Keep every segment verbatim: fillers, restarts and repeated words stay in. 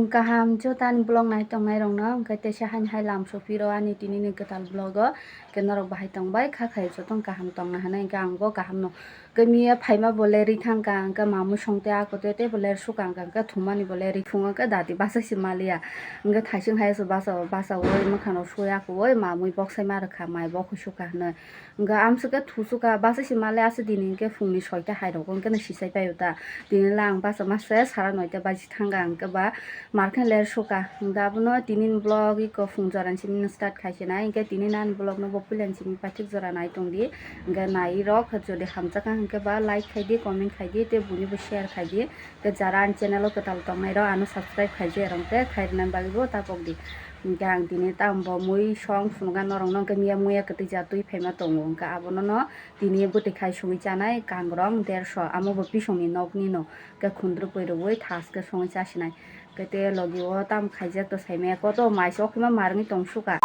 Kaham jotani vlog nai tongnai rokno, hwnkhe teisa haini hai lam sopiro ani tini ni kwtal vlog o, hwnkhe norok bahai tongbai kha khai jotono kaham tongna hinwi, hwnkhe ang bo kaham no. Hwnkhe miya phaima bo lerwi thangkha, hwnkhe mamwi songte ako te tei bo ler sukha, hwnkhe thumani bo lerwi thungo, hwnkhe dati basa se maliya, hwnkhe thaising hai se basa, basa oi mwkhang rok sui ako oi mamwi boksai ma rwkha, mai bo khuisukha hinwi. Hwnkhe amswk khe thusuka, basa se male aswk dini hwnkhe phungni soita hai rogo hwnkhe no sisai paio ta. Tini le ang basa mase sara noita baji thanga hwnkhe ba mar khe ler suka. Hwnkhe abono tini ni vlog iko phung jorani simi no start khai se nai. Hwnkhe tini nani vlog no bo puila ni simi paithak jora nai tong di. Hwnkhe nai rok jodi hamjak kha hwnkhe ba like khai di, comment khai di, tei buini bo share khai di. Tei jara ani channel o kwtal tongnai rok ano subscribe khai je rong tei khai rwna bagwi bo ta pok di. Hwnkhe ang tini tamo bo mui song phunukha norok no hwnkhe miya muya kwtwi ja twi phaima tongo hwnkhe abono no tini bwtwi khai songwi chanai kangrong derso amo bo bisongni nokni no hwnkhe khundrupui rwui thas khe songwi chasinai hwnkhe tei logi o tamo khaijak to saimaya koto mai se okhima marwngwi tong suka.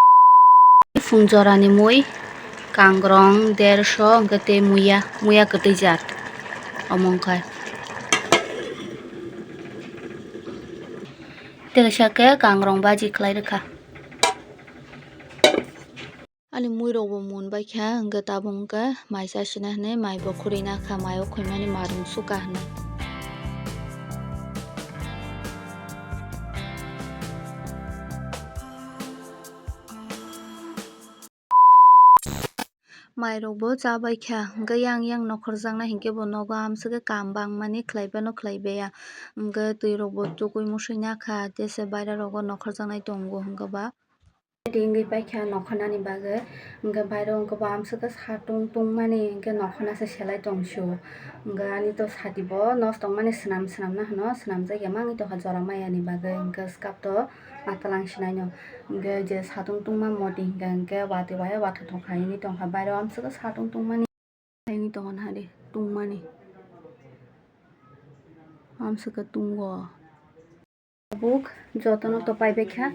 Phung jorani mui kangrong derso hwnkhe tei muya muya kwtwi jat omo wngkha. Tei kaisa khe kangrong baji khlai rwkha. Ani mui rok bo mun bai kha, hwnkhe tabuk hwnkhe mai chasina hinwi mai bo khurui na kha, mai o khoimani marwng suka hinwi. Mai rok bo cha bai kha, hwnkhe yang yang nokhorjaknai hinkhe bo nogo amswk khe kam bangmani khlai phano khlai baiya, hwnkhe twi rok bo tukui musui na kha, tei se baira rogo nokhorjaknai tongo hwnkhe ba. Ready wngwi paikha nokhanani bagwi, hwnkhe bairo hwnkhe bo amswk khe satung tungmani, hwnkhe nokhana se selai tongsio. Hwnkhe ani to sati bo nosto wngmani swnam swnamna hwno, swnamjakya ma wngwi tongkha jora mayani bagwi, hwnkhe swkap to matalang sinaino. Hwnkhe je satung tungma moti hwnkhe, hwnkhe watwi waya watha tongkha hinwi tongkha, bairo amswk khe satung tungmani. Hinwi tongo nahadi tungmani. Amswk khe tungo. Tabuk jotono to paibai kha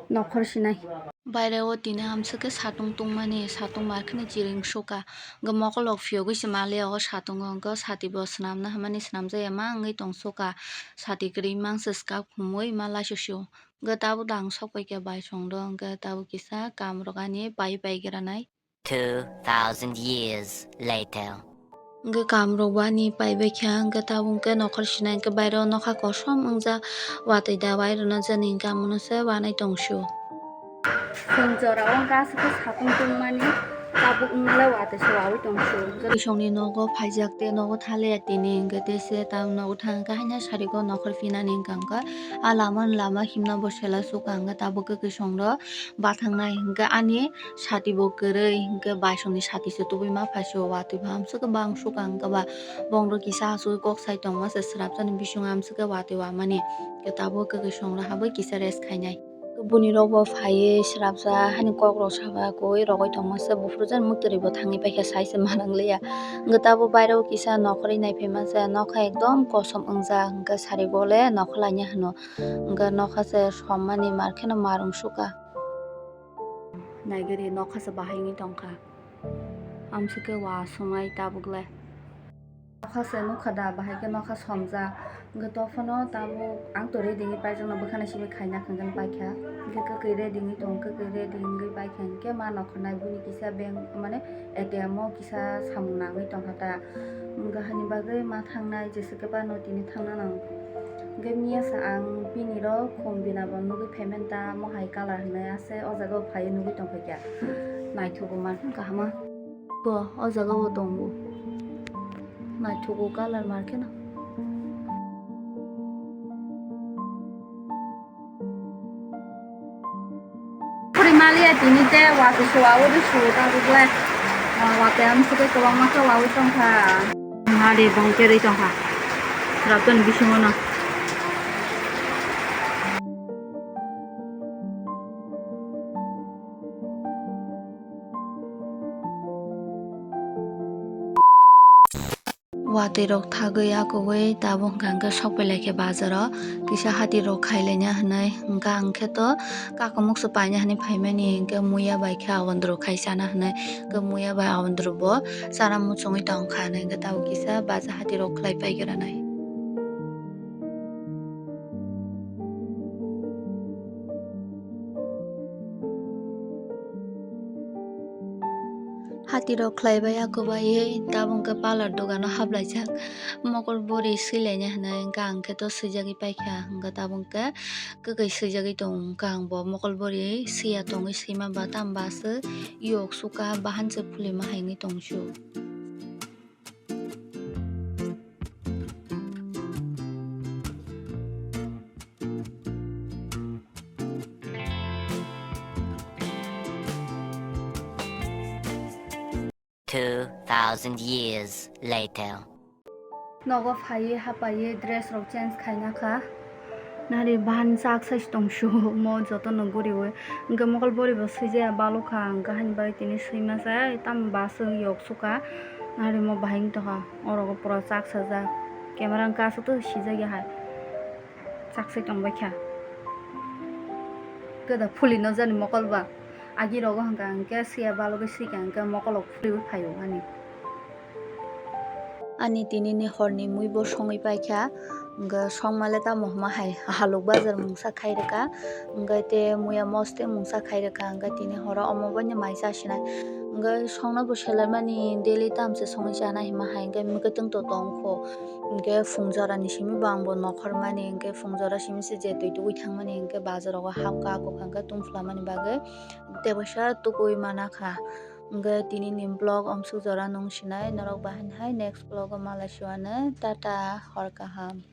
nokhor sinai. Baire o tini amswk khe satung tungmani, satung mar kheno chiring suka. Hwnkhe mokolok phiyogwi se maliya o satungo, hwnkhe sati bo swnamna hwnmani swnamjakya ma wngwi tong suka. Sati kwrwi mangsa swkak khumui ma laisosio. Hwnkhe tabuk dang sok paikha baisongdo, hwnkhe tabuk kisa kamrok ani pai pai granai. Two thousand years later. Hwnkhe kamrok bo ani paibai kha, hwnkhe tabuk hwnkhe nokhor sinai, hwnkhe bairo nokha kosom wngjak, watwi da wai rwna jani hwnkhe amono se wanai tongsio. Phung jora o hwnkhe aswk khe satung tungmani, tabuk wngmale watwi se wawi tongsio. Bisongni nogo phaijak tei nogo thaliya tini, hwnkhe tei se tam nogo thang khe haino sarigo nokhor phinani hwnkha, hwnkha a lama lama himna bo sela suka, hwnkhe tabuk khe kwisongro bathangnai, hwnkhe ani sati bo kwrwi, hwnkhe baisongni sati se tubui ma phaisio, watwi bo amswk khe bang suka, hwnkhe ba bongro kisa asugwi kok sai tongma se srapjani bisingo amswk khe watwi wamani, hwnkhe tabuk khe kwisongro habwi kisa rest khainai. Buni rok bo phaiwi srapsa hani kok rok saba koi rogoi tongma se, buphuru jani muktwi bo thangwi paikha sai se manang liya, hwnkhe tabuk bairo kisa nokhorwi nai phaima se nokha ekdom kosom wngjak, hwnkhe sari bo le nokhor laina hwno, hwnkhe nokha se sommani mar kheno marwng suka. Naigari nokha se bahai wngwi tongkha. Amswk khe wa swngnai tabuk le. Nokha se nukha da, bahai khe nokha somjak. Hwnkhe tokphano tabuk ang to ready wngwi paijakno bwkhani simi khaina hwnkhe paikha. Hwnkhe kwkwi ready wngwi tong, kwkwi ready wngwi paikha hwnkhe ma nokha nai buini kisa bank mane A T M o kisa samung nangwi tongkha ta. Hwnkhe hani bagwi ma thangnai, jeswk khe bano tini thangna nango. Hwnkhe miya sa ang bini rok khum bina bo nugwi phaimani ta, mohai colour hinwi ase o jaga o phaiwi nugwi tongkha khe. Naithogo mar kahama. Bo o jaga o tongo. Naithogo colour mar kheno. Khuri maliya tini te watwi se wawi de su ta rwgwlai. Watwi amswk khe kwbangma khe wawi tongkha. Mali bong cherwi tongkha. Rabdon bisingo no. Watwi rok thagwi akugwi tabuk hwnkha hwnkhe sokpailaikha bazaro kisa hati rok khailaina hinwi. Hwnkha hwnkhe to kakumuksu paina hinwi phaimani, hwnkhe muya bai khe abondro khai chana hinwi. Hwnkhe muya bai abondro bo chana muchungwi tongkha hinwi, hwnkhe tabuk kisa baza hati rok khlai paigra nai. Hati rok khlai bai akubaiwi tabuk hwnkhe parlour dogano hablaijak. Mokol bori swilaina hinwi hwnkha hwnkhe to swijagwi paikha, hwnkha tabuk hwnkhe kwkwi swijagwi tongo. Hwnkha ang bo mokol bori swiya tongwi swima ba tamo baswk yok suka bahan se phulima hai wngwi tongsu. Two thousand years later. Nogo phaiwi hapaiwi dress rok change khaina kha. Nari bahan chak sai tongsu mo joto no guriwi. Hwnkhe mokol bori bo swijaya balokha, hwnkhe haini bagwi tini swima sai tamo baswk yok suka. Nari mo bahai wng tongkha. Oro pura chak sajak. Camera wngkha aswk to sijak ya hai. Chak sai tongbai kha. Keda phuli no jani mokol ba. Agi rogo hwnkha hwnkhe swiya balogwi swikha hwnkhe mokolok phuriwi phaio ani. Ani tinini horni mui bo songwi paikha, hwnkhe songmale tamo hwnma hai halok bazar mungsa khairwkha, hwnkhe te muya moste mungsa khairwkha, hwnkhe tini horo omo baino mai chasinai. Hwnkhe songno bo selaimani daily tamse songwi chanai hwnma hai, hwnkhe mwkhwtwng to tongkho, hwnkhe phung jorani simi bo ang bo nokhormani, hwnkhe phung jora simi se je twi tubui thangmani, hwnkhe bazar rogo hapkha, akukha hwnkhe tungphlamani bagwi. Tei bosa tukui mana kha. Hwnkhe tinini vlog omsuk jora nung sinai, norok bahai hai next vlog o malai siwano. Tata, hor kaham.